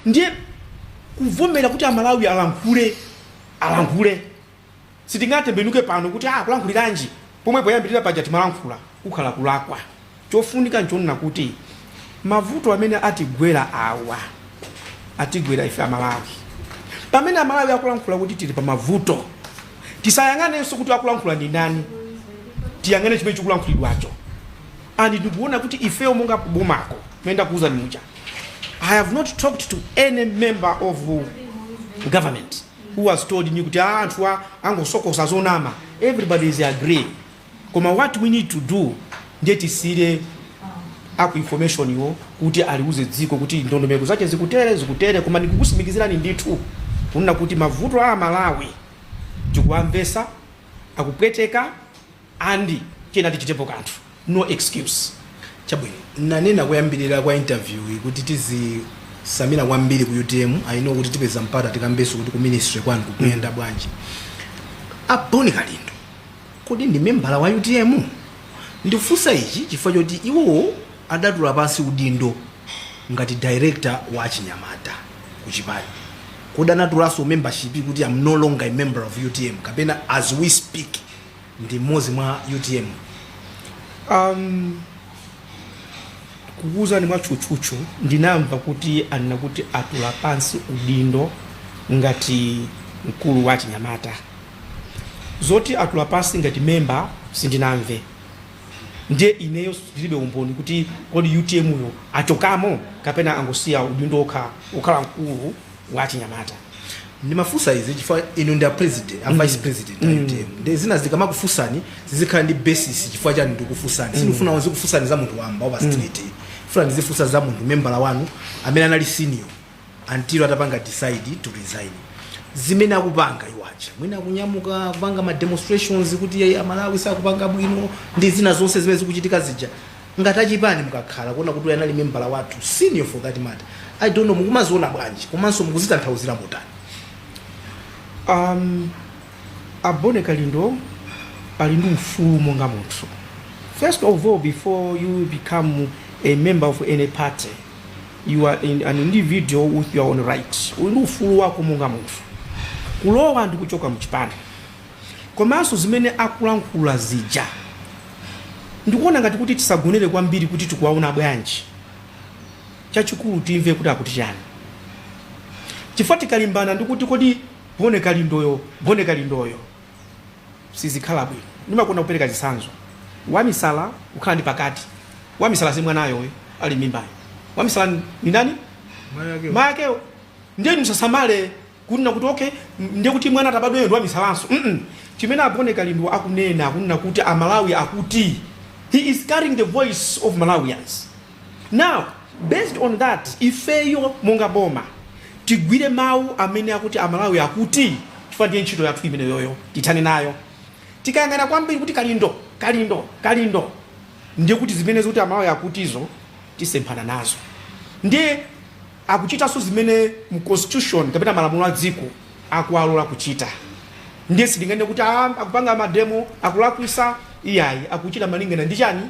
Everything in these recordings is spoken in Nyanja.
Ndiye kuvomera kuti Amalawi alankhule, alankhule. Sitingatembenuke pano kuti ah, kulankhuliranji pomwe poyambirira paja timalankhula, kukhala kulakwa. Chofunika nchonena kuti mavuto amene atigwera awa atigwera ife Amalawi. Pamene Amalawi akulankhula kuti tili pa mavuto, tisayang'anenso kuti akulankhula ndi ndani, tiyang'ane chimene chikulankhulidwacho. And ndikuona kuti ifeyo monga kubomako, mmene ndakuwuzani muja, I have not talked to any member of government who has told me kuti ah, anthu angosokosa zonama. Everybody is agreeing. Koma what we need to do, ndiye tisiyire aku information iwo kuti aliuze dziko kuti ndondomeko zache zikutere zikutere. Koma ndikukutsimikizirani ndithu kunena kuti mavuto a Malawi tikuwamvesa, akupweteka, and tiyenera tichitepo kanthu. No excuse. Chabwino, nanena kuyambirira kwa interview iyi kuti tizisamira kwambiri ku UTM. I know kuti tipeza mpata tikambenso kuti ku ministry kwanu kukuyenda bwanji. A Bon Kalindo, kodi ndi membala wa UTM? Ndikufunsa ichi chifukwa choti iwowo adatula pansi udindo ngati director wa achinyamata ku chipani. Kodi anatulanso membership kuti I'm no longer a member of UTM, kapena as we speak ndi mmodzi mwa UTM? Kukuwuzani mwatchutchutchu, ndinamva kuti anena kuti atula pansi udindo ngati mkulu wa achinyamata. Zoti atula pansi ngati member sindinamve. Ndiye ineyo ndilibe umboni kuti kodi UTM yo achokamo kapena angosiya udindo okha okhala mkulu wa achinyamata. Ndimafunsa izi chifukwa inu ndi a president, a vice president a UTM. Ndi zina zikamakufunsani zizikhala ndi basis chifukwa chani ndikufunsani. Sindifuna ndizikufunsani za munthu wamba wa pa street, funa ndizifunsa za munthu membala wanu amene anali senior until atapanga decide to resign. Zimene akupanga iwacha, mwina akunyamuka kupanga ma demonstrations kuti "Ayi, Amalawi sakupanga bwino" ndi zina zonse zimene zikuchitika zija, ngati achipani mukakhala kuona kuti uyu anali membala wathu senior for that matter, I don't know, mukumaziona bwanji komanso mukuzitanthauzira motani? A Bon Kalindo ali ndi ufulu monga munthu. First of all, before you become a member of any party, you are an individual with your own right. Uli ndi ufulu wako monga munthu kulowa ndi kuchoka mchipani. Komanso zimene akulankhula zija, ndikuona ngati kuti tisagonere kwambiri kuti tikuwaona bwanji. Chachikulu timve kuti akuti chani, chifukwa tikalimbana ndi kuti kodi Bon Kalindoyo, Bon Kalindoyo, sizikhala bwino. Ndimakonda kupereka chitsanzo: wamisala kukhala ndi pakati. Wamisala si mwanayo ali mimbayo, wamisala ni ndani? Mayakewo. Ndiye musasamale kunena kuti okay, ndiye kuti mwana atabadweyo ndi wamisalanso. Chimene a Bon Kalindo akunena, akunena kuti Amalawi akuti. He is carrying the voice of Malawians. Now, based on that, ifeyo monga boma tigwire mawu amene akuti Amalawi akuti, chifukwa ndiye ntchito yathu imeneyoyo, tithane nayo. Tikayang'ana kwambiri kuti Kalindo, Kalindo, Kalindo, ndiye kuti zimene zikuti Amalawi akutizo tisemphana nazo. Ndiye akuchitanso zimene mu constitution kapena malamulo a dziko akuwalola kuchita. Ndiye sitinganene kuti ah, akupanga ma demo akulakwisa. Iyayi, akuchita malingana ndi chani?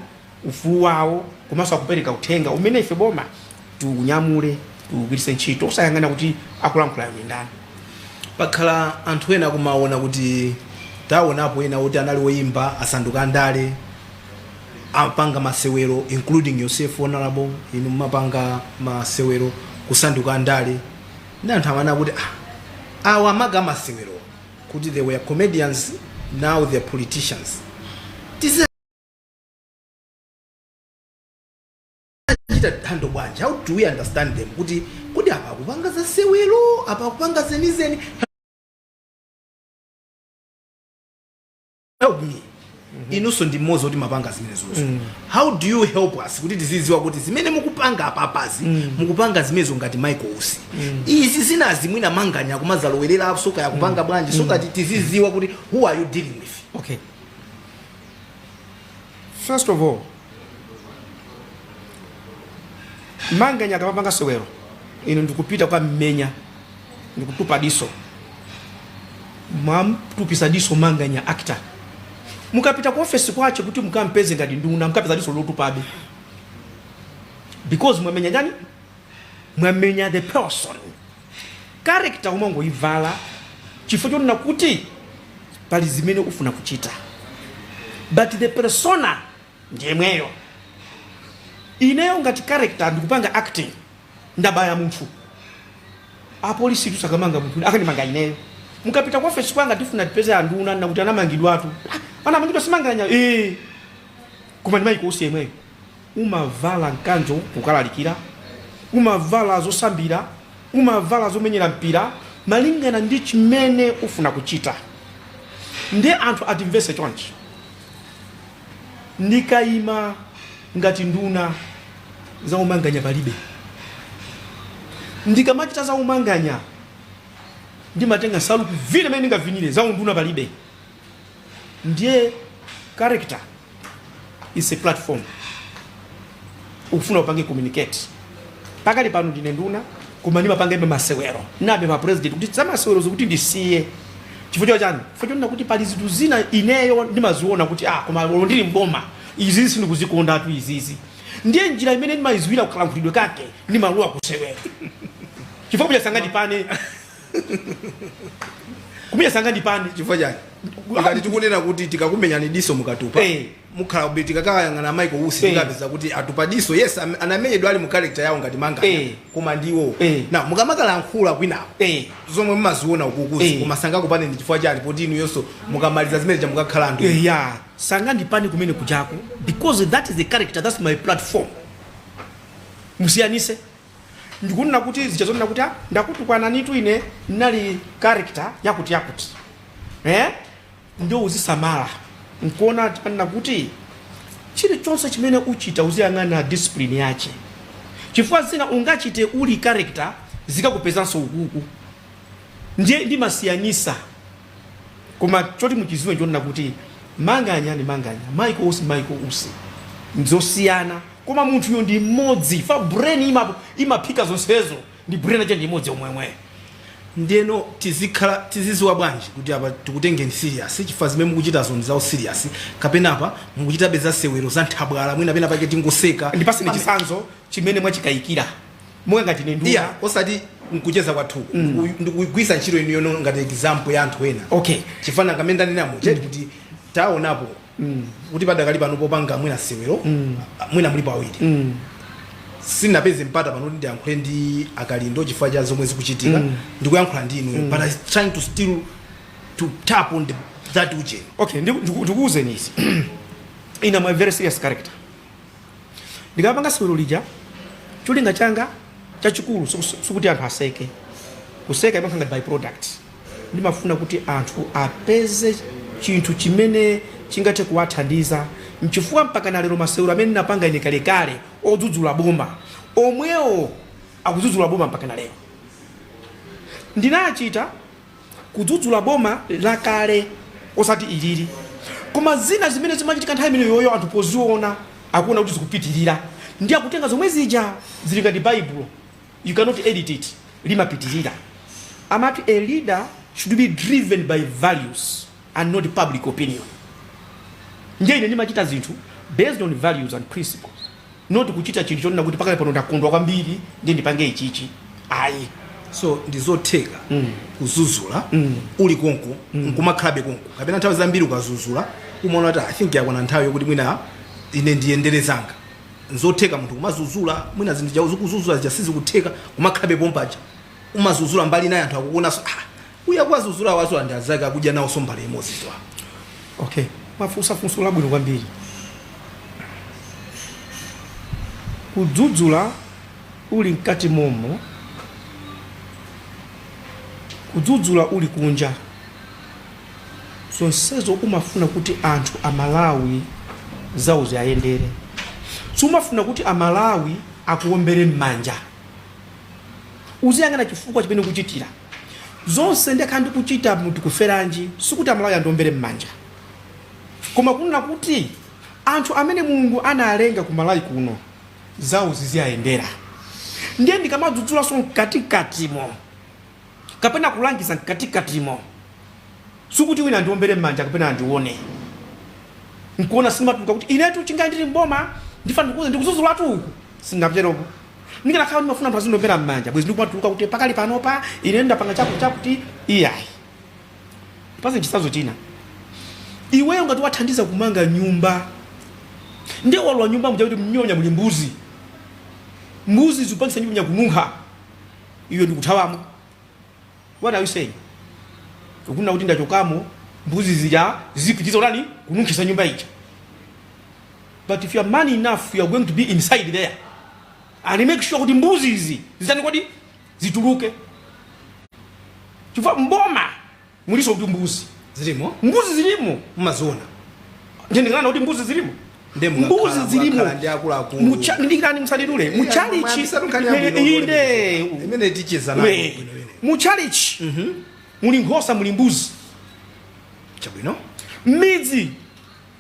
Ufulu wawo, komanso akupereka uthenga umene ife boma tiunyamule, tiugwiritse ntchito, osayang'ana kuti akulankhulayo ndi ndani. Pakhala anthu ena akumaona kuti, taonapo ena kuti anali woyimba asanduka andale, apanga masewero, including yourself, honorable, inu mumapanga masewero kusanduka andale, ndi anthu amana kuti ah, awa amaga masewero, kuti they were comedians, now they're politicians. Tizichita handle bwanji? How do we understand them kuti kodi apa akupanga za sewero, apa akupanga zenizeni? Help me, inunso ndi mmodzi kuti mapanga zimenezozo. How do you help us kuti tizidziwa kuti zimene mukupanga apapazi, mukupanga zimenezo ngati Michael Usi, izi zinazi mwina Manganya kumazalowerera soka yakupanga bwanji, so that tizidziwa kuti who are you dealing with? Okay, first of all, Manganya akamapanga sewero, ino ndikupita kwa mmenya ndikutupa diso, mwamtupisa diso Manganya actor. Mukapita ku ofesi kwache kuti mukampeze ngati nduna, mukapeza diso lotupabe, because mwamenya ndani? Mwamenya the person. Character umangoyivala chifukwa chonena kuti pali zimene ufuna kuchita, but the persona ndiyemweyo. Ineyo ngati character ndikupanga acting, ndabaya munthu, apolisi tusakamanga munthu, akandimanga ineyo. Mukapita kwa ofesi kwanga, tifuna tipeze anduna nakuti anamangidwatu. Ah, anamangidwa simanganya, eh, koma ndi Michael Usi yemweyo. Umavala mkanjo kukalalikira, umavala zosambira, umavala zomenyera mpira, malingana ndi chimene ufuna kuchita. Ndiye anthu atimvese chonchi: ndikayima ngati nduna, za umanganya palibe. Ndikamachita za umanganya, ndimatenga nsalu kuvina imene ndingavinire, za unduna palibe. Ndiye character is a platform ukufuna upange communicate. Pakali pano ndine nduna, koma ndimapanga ibe masewero nabe ma president kuti za masewero zikuti ndisiye. Chifukwa chani? Chifukwa chonena kuti pali zinthu zina ineyo ndimaziona kuti, ah, koma lero ndili mboma, izizi sindikuzikondatu izizi. Ndiye njira imene ndimayiziwira kukalankhulidwe kake, ndimalowa kusewera, chifukwa kuja sangandipane, kumenya sangandipane. Chifukwa chani? Ngati tikunena kuti tikakumenyani diso mukatupa, mukhala kuti tikakayang'ana Michael Usi, tikapeza kuti atupa diso, yes, anamenyedwa ali mu character yawo ngati Manganya, koma ndiwo na mukamakalankhula kwinako zomwe mumaziona ukukuzi, koma sangakupane ndi chifukwa chani, poti inu yonso mukamaliza zimene mukakhala anthu? Yeah, sangandipane kumene kujako because that is the character, that's my platform. Musiyanise, ndikunena kuti zichazonena kuti, ah, ndakutukwana nitu, ine ndinali character yakuti yakuti, eh? Ndio uzisamala nkuona timanena kuti chilichonse chimene uchita uziyang'ana discipline yache, chifukwa zina ungachite uli character zikakupezanso ukuku. Ndiye ndimasiyanisa, koma choti muchiziwe nchonena kuti Manganya ni Manganya, Michael Usi, Michael Usi, nzosiyana, koma munthuyo ndi mmodzi. Fa brain imaphika zonsezo ndi brain ache ndi imodzi omwemwe. Ndiyeno tizikhala tiziziwa bwanji kuti apa tikutengeni serious, chifukwa zimene mukuchitazo ndi zawo serious, kapena apa mukuchitabe za sewero, za nthabwala, mwina pena pake tingoseka? Ndipaseni chitsanzo chimene mwachikayikira, monga ngati ine nduna. Iya, osati nkucheza kwathuku. Ndikugwisa ntchito inuyo ngati example ya anthu ena. Chifana kamene ndanenamo cheti kuti taonapo kuti padakali pano popanga mwina sewero, mwina mulipo awiri. Sinapeze mpata pano kuti ndiyankhule ndi Akalindo chifukwa cha zomwe zikuchitika. Ndikuyankhula ndi inuyo, but I'm trying to still to tap on that uje. Okay, ndikuwuzeni izi: ine am a very serious character. Ndikapanga sewero lija, cholinga changa chachikulu sikuti anthu aseke. Kuseka imakhala ngati by product. Ndimafuna kuti anthu apeze chinthu chimene chingathe kuwathandiza, nchifukwa mpaka na lero masewero amene ndinapanga ine kalekale odzudzula boma, omwewo akudzudzula boma mpaka na lero. Ndinachita kudzudzula boma lakale, osati ilili, koma zina zimene zimachitika nthawi imene yoyo, anthu poziona akuona kuti zikupitirira, ndi akutenga zomwe zija zili ngati Baibulo. You cannot edit it, limapitirira. Amati a leader should be driven by values and not public opinion. Ndiye ine ndimachita zinthu based on values and principles, not kuchita chinthu chonena kuti pakale pano ndakondwa kwambiri ndiye ndipange ichichi, ayi. So ndizotheka kuzuzula uli konko nkumakhalabe konko, kapena nthawi zambiri ukazuzula umaona kuti, I think yakwana nthawi yokuti mwina ine ndiyendere zanga? Nzotheka munthu kumazuzula, mwina zinthu jawo zikuzuzula zija sizikutheka, kumakhalabe pompaja, umazuzula mbali naye, anthu akukuonanso, ah, uya kuwazuzula wazo anthu azake akudya nawo mbale imodzi zwa? Okay, mafunsa funso labwino kwambiri. Kudzudzula uli mkati momo, kudzudzula uli kunja, zonsezo umafuna kuti anthu Amalawi zawo ziyayendere. Sumafuna kuti Amalawi akuombere m'manja. Uziyang'ana chifukwa chimene ukuchitira zonse. Ndakhala ndikuchita munthu kuferanji, sikuti Amalawi andiombere m'manja, koma kunena kuti anthu amene Mulungu analenga ku Malawi kuno zawo ziziyayendera. Ndiye ndikamadzudzulaso mkatikatimo kapena kulangiza mkatikatimo, sikuti wina andiombere m'manja kapena andione. Nkuona sindimatuluka kuti inetu chingali ndili mboma ndifa ndikuze ndikudzudzulatu uku, sindingateroko. Ndikanakhala ndimafuna anthu azindombera m'manja, bwezi ndikumatuluka kuti pakali panopa ine ndapanga chakuti chakuti. Iyayi. Pase chitsanzo china. Iweyo ngati wathandiza kumanga nyumba, ndiye walowa nyumba muja kuti mnyonya muli mbuzi, mbuzi zikupangisa nyumba kununkha, iwe ndikuthawamo, what are you saying? Ukunena kuti ndachokamo, mbuzi zija zipitiza utani? Kununkhisa nyumba ija. But if you are man enough, you are going to be inside there and make sure kuti mbuzi izi zitani kodi? Zituluke. Chifukwa mboma muliso kuti mbuzi Zilimo. Mbuzi zilimo. Mumaziona. Ndindikanena kuti mbuzi zilimo. Nde Mbuzi zilimo. mukakhala ndi akuluakulu. Ndikirani, musalidule muchalichi. Inde. Imene ticheza nayo bwino bwino. Muchalichi muli nkhosa, muli mbuzi. Chabwino. M'midzi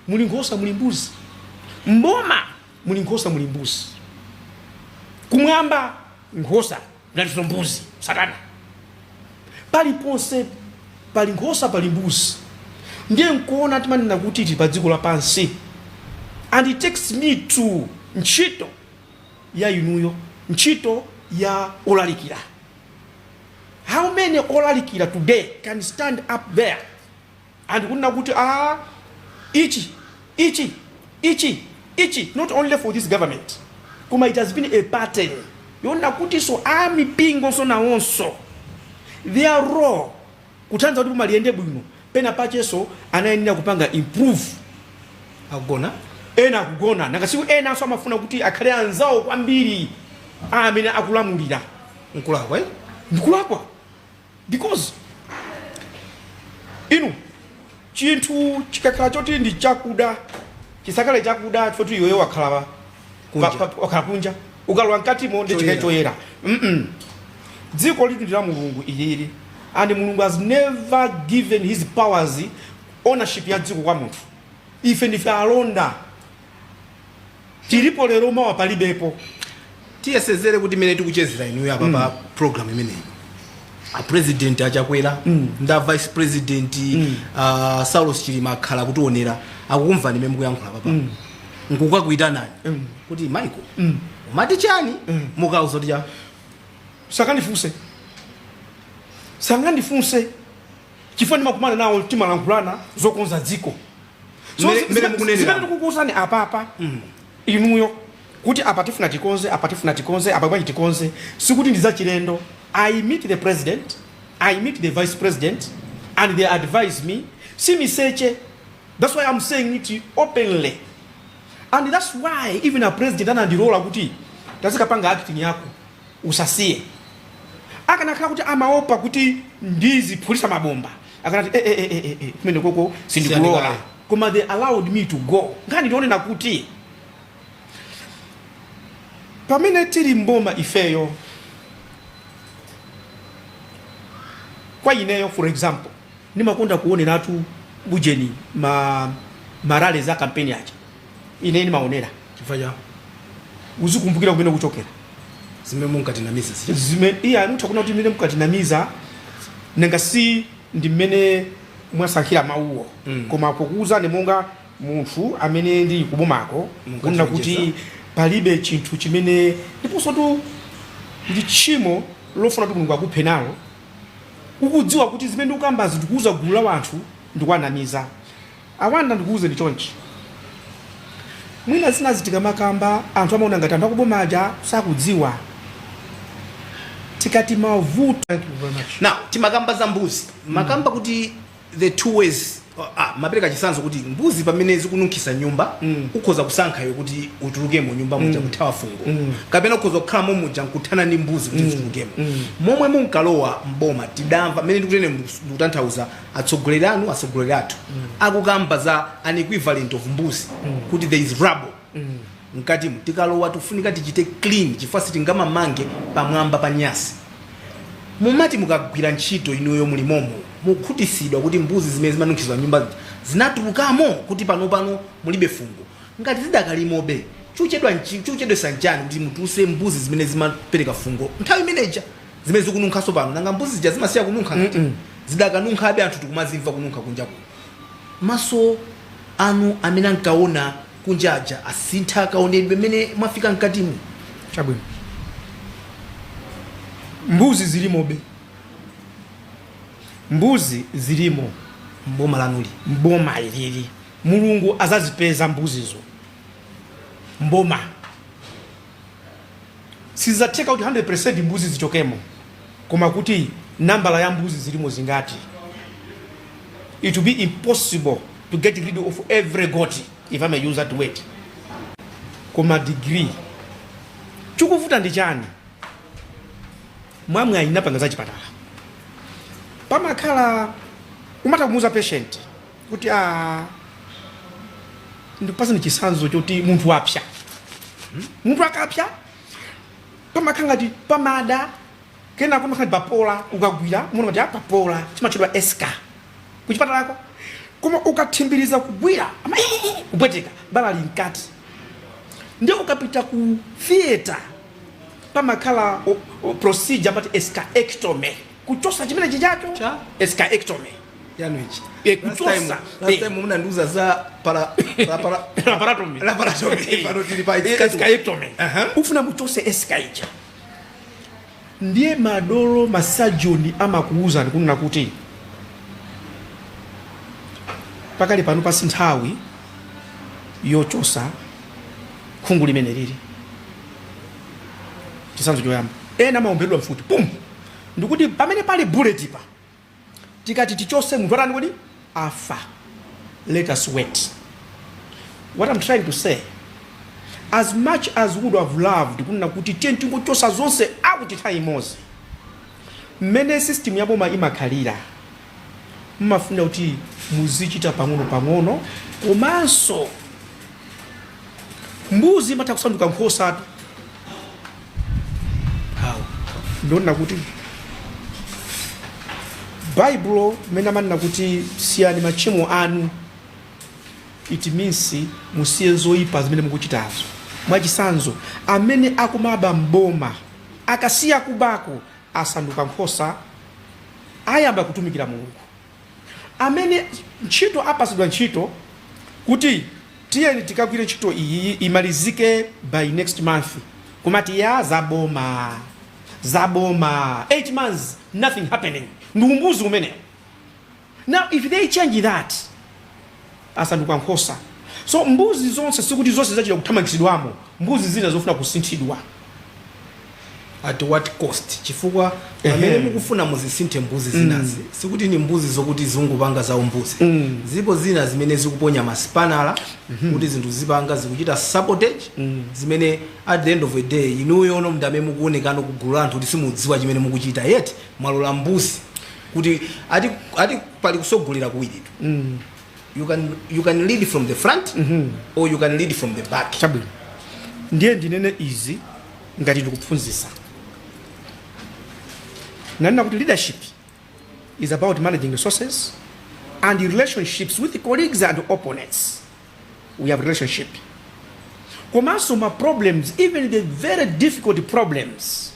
muli nkhosa, muli mbuzi. Mboma muli nkhosa, muli mbuzi. Kumwamba nkhosa ngatinso mbuzi, satana. Paliponse pali nkhosa, pali mbuzi. Ndiye nkuona timanena kuti tili pa dziko lapansi, and it takes me to ntchito ya inuyo, ntchito ya olalikira. How many olalikira today can stand up there and kunena kuti, ah, ichi, ichi, ichi, ichi, not only for this government, koma it has been a pattern yonena kuti so amipingonso nawonso their role kuthandiza kuti boma liyende bwino, pena pachenso anayenera kupanga improve. Akugona. Ena akugona. Nakasiku enanso amafuna kuti akhale anzawo kwambiri amene akulamulira. Nkulakwa, eh? Ndikulakwa, because inu chinthu chikakhala choti ndi chakuda, chisakhale chakuda choti iweyo wakhala Kunja. wakhala kunja, ukalowa mkatimo ndi chikhale Choyera. choyera. Dziko litu ndi la Mulungu ilili, and Mulungu has never given his powers, ownership ya dziko kwa munthu. Ife ndife alonda, tilipo lero, mawa palibepo. Tiyesezere kuti imene tikuchezera inuyo apa pa program imeneyi, a President Achakwera ndi a Vice President Saulos Chilima akhala kutionera, akukumvani imene mukuyankhula papa, nkukakuitanani kuti, "Michael, umati chani?" Mukauza kuti cha? Sakandifunse, sangandifunse, chifukwa ndimakumana nawo, timalankhulana zokonza dziko. So, Mmene mukunenera. zimene ndikukuwuzani apapa inuyo kuti apa tifuna tikonze, apa tifuna tikonze, apa bwanji tikonze, sikuti ndi zachilendo. I meet the president, I meet the vice president, and they advise me. Si miseche. That's why I'm saying it openly, and that's why even a president anandilola kuti tazikapanga acting yako, usasiye. Akanakhala kuti amaopa kuti ndiziphulisa mabomba, akanati, "Eh, eh, eh, eh, eh, kumene koko sindikulola." Siyandikale. Koma they allowed me to go. Nkhani ndionena kuti pamene tili mboma ifeyo, kwa ineyo for example, ndimakonda kuoneratu bujeni ma rally za kampeni aja. Ine ndimaonera. Chifukwa cha? Uzikumbukira kumene kuchokera. Zimene munkatinamiza zija. Zime iya mutha kuona kuti mmene mukatinamiza, nanga si ndi mmene mwasankhira mawuwo. Koma pokuwuzani monga munthu amene ndili kubomako, kunena kuti palibe chinthu chimene, ndiponso tu ndi tchimo lofuna kuti Mulungu akuphe nalo, ukudziwa kuti zimene ndikukambazi ndikuuza gulu la wanthu, ndikuwanamiza. Awanda, ndikuuze ndi chonchi, mwina zina zitikamakamba anthu amaona ngati anthu akubomaja sakudziwa. Tikati mavuto. Thank you very much. Now timakamba za mbuzi, makamba kuti the two ways, mapereka chitsanzo kuti mbuzi pamene zikununkhisa nyumba, ukhoza kusankha iwe kuti utulukemo nyumba muja kuthawa fungo, kapena ukhoza kukhalamo muja nkuthana ndi mbuzi kuti zitulukemo. Momwe munkalowa mboma, tidamva mmene ndikutene, ndikutanthauza atsogoleri anu, atsogoleri athu akukamba za an equivalent of mbuzi, kuti there is rubble mkatimu, tikalowa tifunika tichite clean chifukwa sitingamamange pamwamba pa nyasi. Mumati mukagwira ntchito inuyo mulimomo, mukhutisidwa kuti mbuzi zimene zimanunkhizwa nyumba zija zinatulukamo, kuti panopano mulibe fungo? Ngati zidakalimobe, chuchedwesa nchani kuti mutuluse mbuzi zimene zimapereka fungo nthawi imeneja, zimene zikununkhanso pano? Nanga mbuzi zija zimasiya kununkha? Ngati zidakanunkhabe, anthu tikumazimva kununkha kunja kuno. Maso anu amene ankaona kunja aja asintha kaonedwe mmene mwafika mkatimu? Chabwino. Mbuzi zilimobe, mbuzi zilimo. Mboma lanuli? Mboma ilili, Mulungu azazipeza mbuzizo. Mboma sizatheka kuti 100% mbuzi zichokemo, koma kuti nambala ya mbuzi zilimo zingati? It will be impossible to get rid of every goat, if I may use that word. Koma degree chikuvuta ndi chani? Mwamwe ayinapanga za chipatala, pamakhala umata kumuuza patient kuti a ndikupasani chitsanzo choti munthu apsa. Munthu akapsa pamakhala ngati pamada, kenako pamakhala ngati papola. Ukagwira muona ngati papola, chimatchedwa eschar kuchipatalako. Koma ukathimbiriza kugwira ama kupweteka, bala li mkati. Ndiye ukapita ku theatre pamakhala procedure amati escharectomy, kuchosa chimene chichacho. Cha? Escharectomy. Yanu ichi. Kuchosa. Last time munandiuza za para Laparotomy. Laparotomy. Pano tili pa escharectomy. Ufuna muchose eschar ija. Ndiye madolo masajoni amakuwuzani kunena kuti pakali pano pasi nthawi yochosa khungu limene lili. Chitsanzo choyamba, ena amaomberedwa mfuti pum, ndikuti pamene pali bullet pa, tikati tichose munthu atani kuti afa. Let us wait. What I'm trying to say, as much as we would have loved kunena kuti tiye tingochosa zonse out nthawi imodzi, mmene system ya boma imakhalira, mmafuna kuti muzichita pang'ono pang'ono. Komanso mbuzi imatha kusanduka nkhosatu. How? Ndionena kuti Baibulo mmene amanena kuti siyani machimo anu, it means musiye zoyipa zimene mukuchitazo. Mwachitsanzo, amene akumaba mboma akasiya kubako asanduka nkhosa, ayamba kutumikira Mulungu. Amene ntchito apasidwa ntchito kuti tiyeni tikagwire ntchito iyi imalizike by next month, kumati ya zaboma zaboma, 8 months nothing happening, ndi umbuzi umenewo. Now if they change that, asanduka nkhosa. So mbuzi zonse sikuti zonse zachita kuthamangitsidwamo, mbuzi zina zofuna kusinthidwa. At what cost? Chifukwa pamene mukufuna muzisinthe mbuzi zinazi, sikuti ni mbuzi zokuti zingupanga za umbuzi. Zipo zina zimene zikuponya masipanala kuti zinthu zipanga zikuchita sabotage, zimene at the end of the day inuyo no ndame mukuonekano kugulu la anthu kuti simudziwa chimene mukuchita, yet mwalola mbuzi kuti ati pali kusogolera kuwiritu. You can lead from the front or you can lead from the back. Chabwino, ndiye ndinene izi ngati ndikuphunzitsa. Nanena kuti leadership is about managing resources and relationships with colleagues and opponents. We have relationship, komanso ma problems, even the very difficult problems,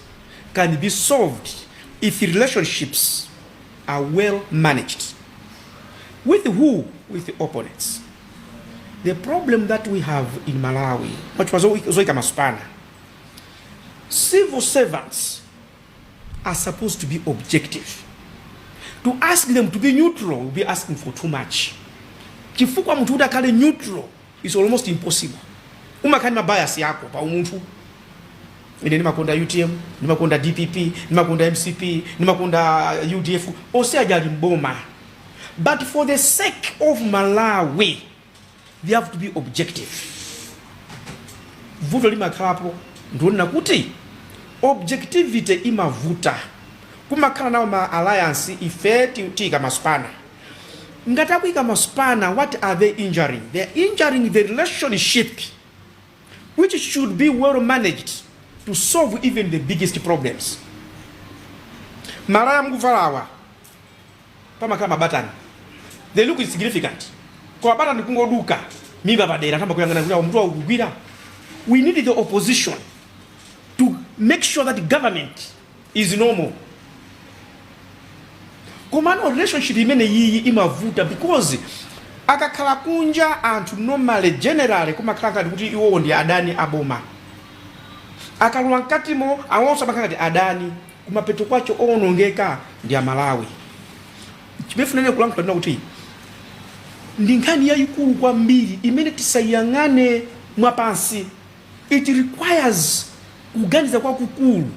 can be solved if relationships are well managed. With who? With the opponents. The problem that we have in Malawi, which was zoika masipana, civil servants are supposed to be objective. To ask them to be neutral will be asking for too much, chifukwa munthu kuti akhale neutral is almost impossible. Umakhala ndi mabias yako pa umunthu. Ine ndimakonda UTM, ndimakonda DPP, ndimakonda MCP, ndimakonda UDF, onse aja ali mboma. But for the sake of Malawi they have to be objective. Vuto limakhalapo ndionena kuti objectivity imavuta. Kumakhala nawo ma alliance, ife tiyika masipana. Ngati akuyika masipana, what are they injuring? They are injuring the relationship, which should be well managed to solve even the biggest problems. Malaya mukuvalawa pamakhala mabatani, they look insignificant, koma batani kungoduka mimba padera tamba kuyang'ana kuti awo mutu akugwira. We need the opposition to make sure that government is normal. Komano relationship imene yiyi imavuta because akakhala kunja anthu normally, generally, kumakhala ngati kuti iwowo ndi adani aboma. Akalowa mkatimo awonso amakhala ngati adani. Kumapeto kwacho owonongeka ndi Amalawi. Chimene funene kulankhula kuti ndi nkhani yayikulu kwambiri imene tisayiyang'ane mwapansi. It requires kuganiza kwakukulu.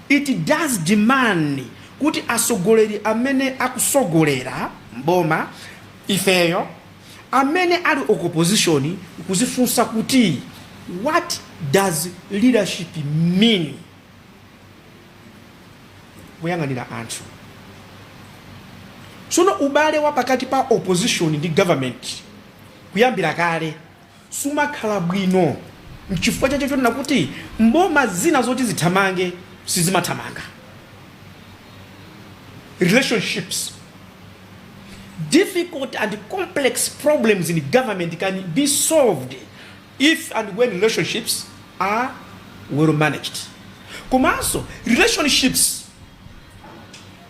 It does demand kuti asogoleri amene akusogolera mboma, ifeyo amene ali opposition, kuzifunsa kuti, what does leadership mean? Kuyang'anira anthu. Tsono ubale wa pakati pa opposition ndi government kuyambira kale sumakhala bwino, mchifukwa chacho chonena kuti mboma zina zoti zithamange sizimathamanga. Relationships, difficult and complex problems in government can be solved if and when relationships are well managed. Komanso relationships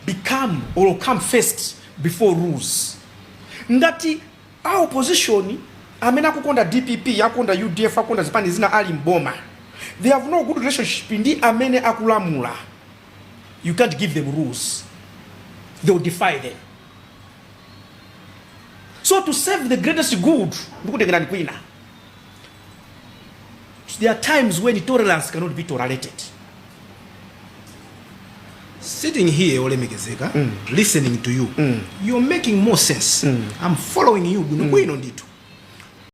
become or come first before rules. Ngati a opposition amene akukonda DPP, akukonda UDF, akukonda zipani zina ali mboma, they have no good relationship ndi amene akulamula, you can't give them rules, they will defy them. So to save the greatest good, ndikutengerani kwina, there are times when tolerance cannot be tolerated. Sitting here, olemekezeka, listening to you, you're making more sense. I'm following you bwino bwino ndithu.